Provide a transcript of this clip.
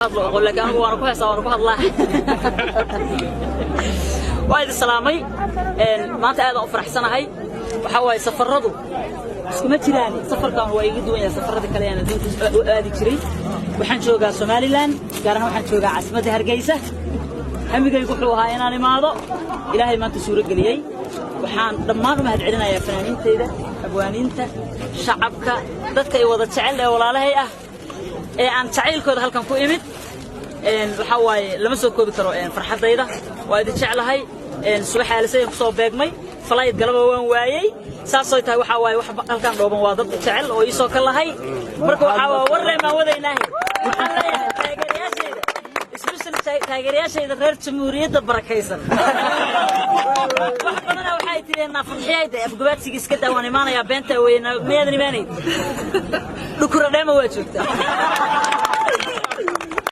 Hadlo oqon, laakiin anigu waana ku heesaa, waana ku hadlaa. Waa idin salaamay. Maanta aad aan u faraxsanahay. Waxaa waaye, safaradu iskuma jiraan. Safarkan waa iga duwan yahay safarada kale aan adduunka u aadi jiray. Waxaan joogaa Somaliland, gaar ahaan waxaan joogaa caasimadda Hargeysa. Hamigaygu wuxuu ahaa inaan imaado, Ilaahay maanta suuro geliyey. Waxaan dhammaan u mahad celinayaa fanaaniintayda, abwaaniinta, shacabka, dadka ay wada jecel ee walaalahay ah ee aan jacaylkooda halkan ku imid. Waxaa waaye, lama soo koobi karo farxaddayda. Waa idin jeclahay. Subax aalisayan kusoo beegmay, flight galaba waan waayey. Saasoo tahay, waxaa waaye, wax halkan dhooban waa dad jecel oo iisoo ka lahay. Marka waxaa waa warleen baan wadaynaahe. Waxaan leeyahay taageerayaashayda, especially taageerayaashayda reer Jamhuuriyadda barakaysan, wax badanaa waxay tireen Fadxiyayda afgabaadsiga iska daa, waan imaanayaa. Beenta weyna, miyaadan imaanayn? Dhukura dheema waa joogtaa.